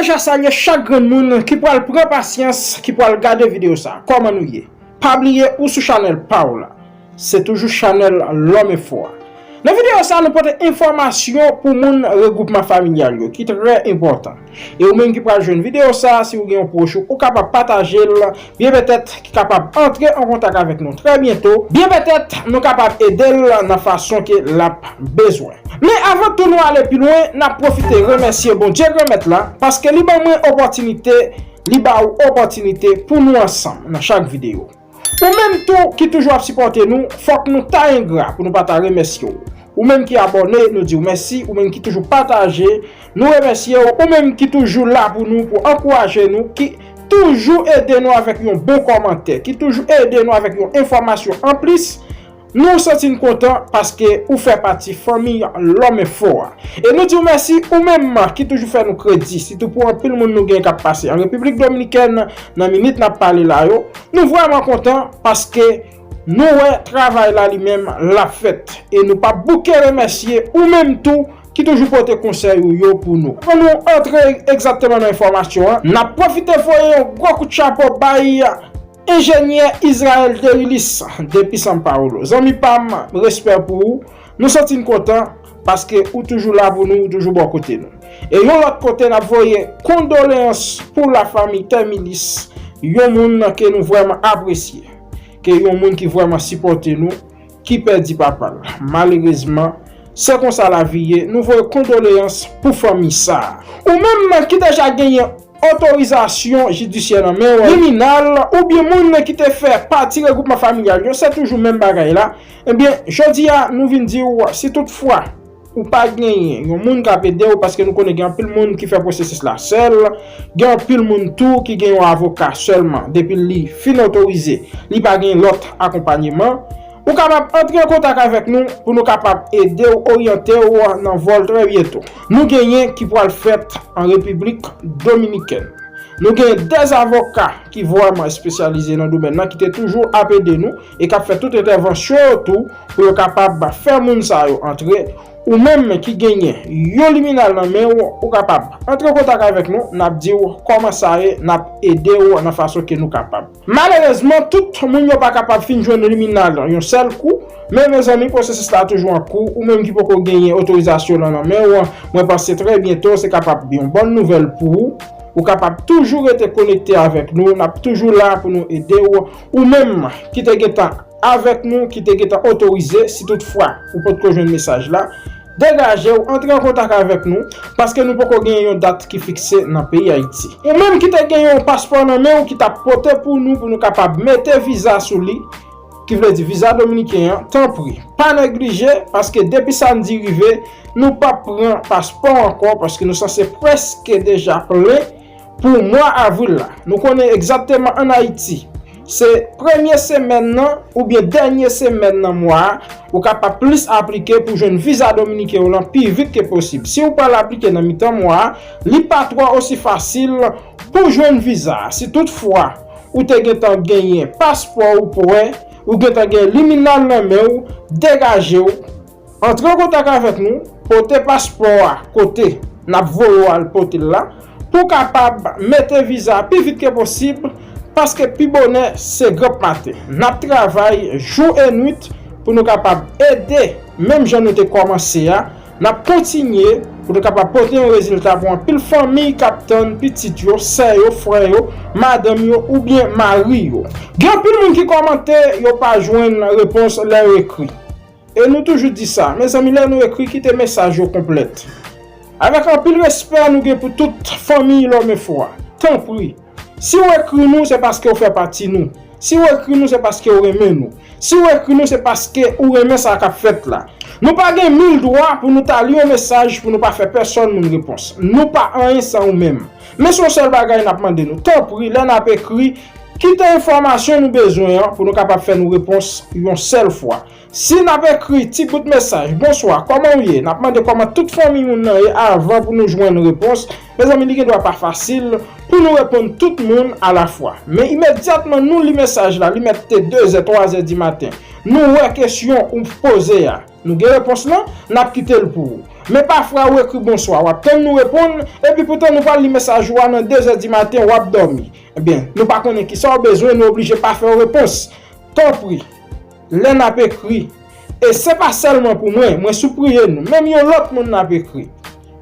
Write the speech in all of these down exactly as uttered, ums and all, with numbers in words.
Deja salye chak grenn moun ki pral pran pasyans, ki pral gade videyo sa. Kòman nou ye? Pa bliye ou sou chanèl pa w la. Se toujou chanèl Lòm Enfo a. Nan videyo sa, nou pote enfòmasyon pou moun regwoupman familyal yo, ki trè enpòtan. E ou menm ki pral jwenn videyo sa, si ou gen yon pwòch ou, ou kapab pataje l, byen petèt ki kapab antre an kontak avèk nou trè byento, byen petèt nou kapab ede l nan fason ke l ap bezwen. Men avan tou nou ale pi lwen, n ap pwofite remèsye Bondye Granmèt la, paske li ban mwen opòtinite, li ba ou opòtinite pou nou ansanm nan chak videyo. Ou menm tou ki toujou ap sipòte nou, fòk nou ta engra pou nou pa ta remèsye w. Ou menm ki abòne, nou di w mèsi. Ou menm ki toujou pataje, nou remèsye w. Ou menm ki toujou la pou nou, pou ankouraje nou, ki toujou ede nou avèk yon bon kòmantè, ki toujou ede nou avèk yon enfòmasyon anplis, nou santi n kontan paske ou fè pati fanmi Lòm Enfo a. E nou di w mèsi, ou menm ki toujou fè nou kredi, sitou pou anpil moun nou gen k ap pase an Repiblik Dominikèn nan minit n ap pale la yo. Nou vrèman kontan paske nou wè travay la li menm l ap fèt. E nou p ap bouke remèsye ou menm tou ki toujou pote konsèy ou yo pou nou. Anvan nou antre egzakteman nan enfòmasyon an, n ap pwofite voye yon gwo kout chapo bay enjenyè Israel Derilis depi São Paulo. Zanmi pa m, respè pou ou. Nou santi n kontan paske ou toujou la pou nou, ou toujou bò kote nou. E yon lòt kote, n ap voye kondoleyans pou lafanmi Tèmilis, yon moun ke nou vrèman apresye, ke yon moun ki vrèman sipòte nou, ki pèdi papa l. Malerezman, se konsa lavi ye. Nou voye kondoleyans pou fanmi sa a. Ou menm ki deja genyen otorizasyon jidisyè nan men w, kriminal, oubyen moun ki te fè pati regwoupman familyal yo, se toujou menm bagay la. Ebyen, jodi a, nou vin di w, si toutfwa ou pa genyen yon moun k ap ede w, paske nou konnen gen anpil moun ki fè pwosesis la sèl, gen anpil moun tou ki gen yon avoka sèlman, depi li fin otorize, li pa gen lòt akonpanyeman. Ou kapab antre an kontak avèk nou pou nou kapab ede w, oryante w nan vòl trè byento. Nou genyen ki pral fèt an Repiblik Dominikèn. Nou genyen de avoka ki vrèman espesyalize nan domèn nan, ki te toujou ap ede nou e k ap fè tout entèvansyon yo tou pou yo kapab fè moun sa yo antre. Ou menm ki genyen yon liminal nan men w, ou kapab antre an kontak avèk nou, n ap di w kòman sa ye, n ap ede w nan fason ke nou kapab. Malerezman, tout moun yo pa kapab fin jwenn liminal yon sèl kou, men mezanmi, pwosesis la toujou an kou. Ou menm ki poko genyen otorizasyon lan nan men w, mwen panse trè byento se kapab yon bòn nouvèl pou ou. Ou kapab toujou rete konekte avèk nou, n ap toujou la pou nou ede w. Ou menm ki te gentan avèk nou, ki te gentan otorize, si toutfwa ou potko jwenn mesaj la, degaje w, antre an kontak avèk nou, paske nou poko genyen yon dat ki fikse nan peyi Ayiti. Ou menm ki te gen yon paspò nan men w ki t ap pote pou nou, pou nou kapab mete viza sou li, ki vle di viza dominiken an, tanpri, pa neglije, paske depi samdi rive, nou p ap pran paspò ankò, paske nou sanse prèske deja plen pou mwa avril la. Nou konnen egzakteman ann Ayiti, se premye semèn nan oubyen dènye semèn nan mwa a, ou kapab plis aplike pou jwenn viza dominiken w lan pi vit ke posib. Si w pral aplike nan mitan mwa a, li pa twò osi fasil pou jwenn viza a. Si toutfwa ou te gentan genyen paspò ou prè, ou gentan gen liminal nan men w, degaje w, antre an kontak avèk nou, pote paspò a kote n ap voye w al pote l la, pou w kapab mete viza a pi vit ke posib, paske pi bonè se granp maten. N ap travay jou e nwit pou nou kapab ede, menm jan nou te kòmanse a, n ap kontinye pou nou kapab pote yon rezilta pou anpil fanmi k ap tann pitit yo, sè yo, frè yo, madanm yo oubyen mari yo. Gen anpil moun ki kòmante yo pa jwenn repons lè yo ekri. E nou toujou di sa, mezanmi, lè nou ekri, kite mesaj yo konplèt. Avèk anpil respè nou gen pou tout fanmi Lòm Enfo a, tanpri, si w ekri nou, se paske w fè pati nou. Si w ekri nou, se paske w renmen nou. Si w ekri nou, se paske ou renmen sa k ap fèt la. Nou pa gen mil dwa pou nou ta li yon mesaj pou nou pa fè pèsòn moun repons. Nou pa anyen san ou menm. Men se yon sèl bagay n ap mande nou. Tanpri, lè n ap ekri, kite enfòmasyon nou bezwen an pou nou kapab fè nou repons yon sèl fwa. Si n ap ekri ti bout mesaj, "Bonswa, kòman w ye?" N ap mande kòman tout fanmi moun nan ye avan pou nou jwenn repons. Mezanmi, li gen dwa pa fasil pou nou reponn tout moun alafwa. Men imedyatman nou li mesaj la, li mèt te de zè, twa zè di maten, nou wè kesyon ou poze a, nou gen repons lan, n ap kite l pou ou. Men pafwa ou ekri bonswa, w ap tann nou reponn, epi poutan nou pral li mesaj ou a nan de zè di maten, w ap dòmi. Ebyen, nou pa konnen kisa w bezwen, nou oblije pa fè w repons. Tanpri, lè n ap ekri, e se pa sèlman pou mwen, mwen sipriye nou, menm yon lòt moun n ap ekri.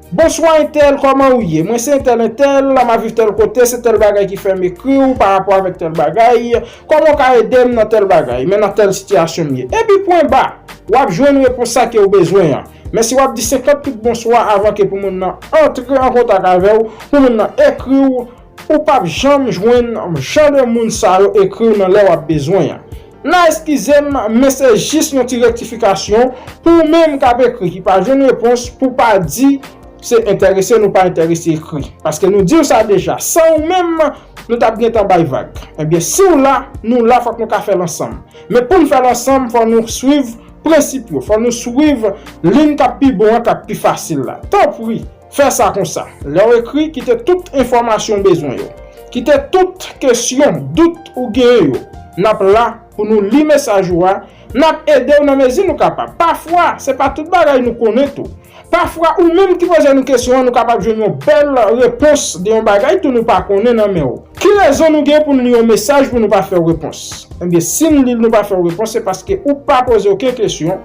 Bonswa entèl, kòman ou ye? Mwen se entèl entèl, m ap viv tèl kote, se tèl bagay ki fè m ekri w pa rapò avèk tèl bagay, kòman w ka ede m nan tèl bagay, men nan tèl sitiyasyon m ye. Epi pwen ba, w ap jwenn repons sa ke w bezwen an. Men si w ap di senkant kout bonswa avan ke pou moun nan antre an kontak avè w, pou moun nan ekri w, ou p ap janm jwenn jan de moun sa yo ekri w nan lè w ap bezwen an. N a eskize m, men se jis yon ti rektifikasyon pou ou menm k ap ekri ki pa jwenn repons, pou pa di se enterese nou pa enterese ekri. Paske nou di w sa deja, san ou menm, nou t ap gentan bay vag. Ebyen, si w la, nou la, fòk nou ka fè l ansanm. Men pou n fè l ansanm, fò nou swiv prensip yo, fò nou swiv liy k ap pi bon an, k ap pi fasil la. Tanpri, fè sa konsa. Lè w ekri, kite tout enfòmasyon w bezwen yo. Kite tout kesyon, dout ou genyen yo. N ap la pou nou li mesaj ou a. N ap ede w nan mezi nou kapab. Pafwa, se pa tout bagay nou konnen tou. Pafwa, ou menm ki poze nou kesyon an, nou kapab jwenn yon bèl repons de yon bagay tou nou pa konnen nan men w. Ki rezon nou gen pou n li yon mesaj pou nou pa fè w repons? Ebyen, si n li l nou pa fè w repons, se paske ou pa poze okenn kesyon,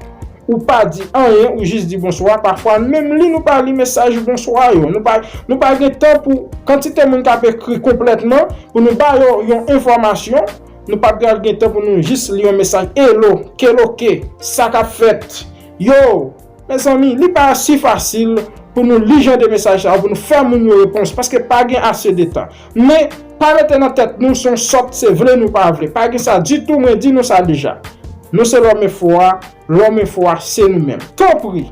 ou pa di anyen, ou jis di bonswa. Pafwa, n menm li, nou pa li mesaj bonswa yo. Nou pa, nou pa gen tan pou kantite moun k ap ekri konplètman, pou nou ba yo yon enfòmasyon. Nou pa pral gen tan pou nou jis li yon mesaj, "Hello, keloke, sa k ap fèt? Yo!" Mezanmi, li pa si fasil pou nou li jan de mesaj sa yo, pou nou fè moun yo repons, paske pa gen ase de tan. Men, pa mete nan tèt nou se yon sòt, se vle nou pa vle. Pa gen sa ditou, mwen di nou sa deja. Nou se Lòm Enfo a, Lòm Enfo a se nou menm. Tanpri,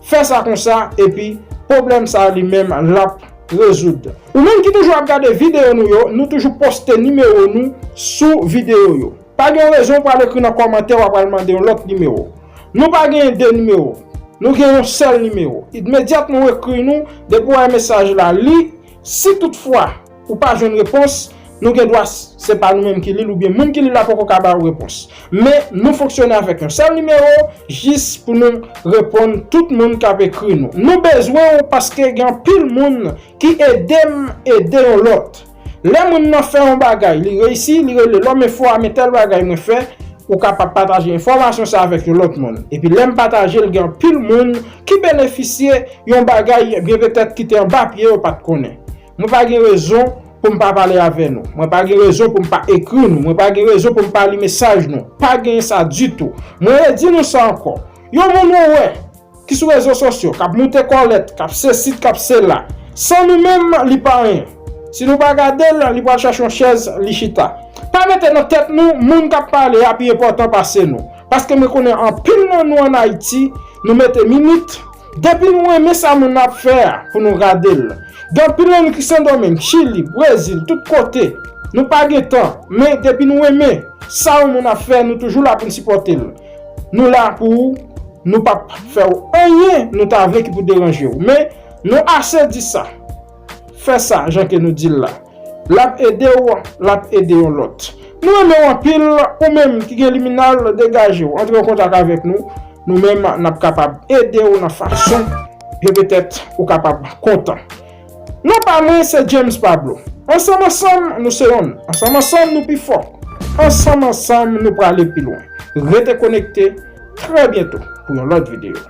fè sa konsa, epi pwoblèm sa a li menm, l ap rezoud. Ou menm ki toujou ap gade videyo nou yo, nou toujou poste nimewo nou sou videyo yo. Pa gen rezon pou al ekri nan kòmantè w ap al mande yon lòt nimewo. Nou pa gen de nimewo. Nou gen yon sèl nimewo. Imedyatman w ekri nou, depi w wè mesaj la li, si toutfwa ou pa jwenn repons, nou gen dwa, se pa nou menm ki li l, oubyen moun ki li l la poko ka ba ou repons. Men nou fonksyone avèk yon sèl nimewo, jis pou nou reponn tout moun k ap ekri nou. Nou bezwen w paske gen anpil moun ki ede m ede yon lòt. Lè moun nan fè yon bagay, li reyisi, li rele Lòm Enfo a, men tèl bagay mwen fè, ou kapab pataje enfòmasyon sa avèk yon lòt moun. Epi lè m pataje l, gen anpil moun ki benefisye yon bagay, byen petèt ki te anba pye yo pa t konnen. Mwen pa gen rezon pou m pa pale avè nou. Mwen pa gen rezon pou m pa ekri nou. Mwen pa gen rezon pou m pa li mesaj nou. Pa gen sa ditou. Mwen redi nou sa ankò. Yon moun ou wè ki sou rezo sosyo, k ap moute kòlèt, k ap se sit, k ap se la. San nou menm, li pa anyen. Si nou pa gade l, li pral chache yon chèz, li chita. Pa mete nan tèt nou, moun k ap pale a pi enpòtan pase nou. Paske mwen konnen anpil nan nou ann Ayiti, nou mete minit, depi nou renmen sa moun nan ap fè a, pou nou gade l. Gen anpil nan nou ki Sendomeng, Chili, Brezil, tout kote. Nou pa gen tan, men depi nou renmen sa yon moun ap fè, nou toujou la pou n sipòte l. Nou la pou ou, nou p ap fè w anyen nou ta vle ki pou deranje w. Men, nou ase di sa. Fè sa, jan ke nou di l la. L ap ede w, l ap ede yon lòt. Nou renmen w anpil, ou menm ki gen liminal, degaje w, antre an kontak avèk nou. Nou menm, n ap kapab ede w nan fason ke petèt ou kapab kontan. Non pa mwen, se James Pablo. Ansanm, ansanm, nou se yonn. Ansanm, ansanm, nou pi fò. Ansanm, ansanm, nou prale pi lwen. Rete konekte, trè byento pou yon lòt videyo.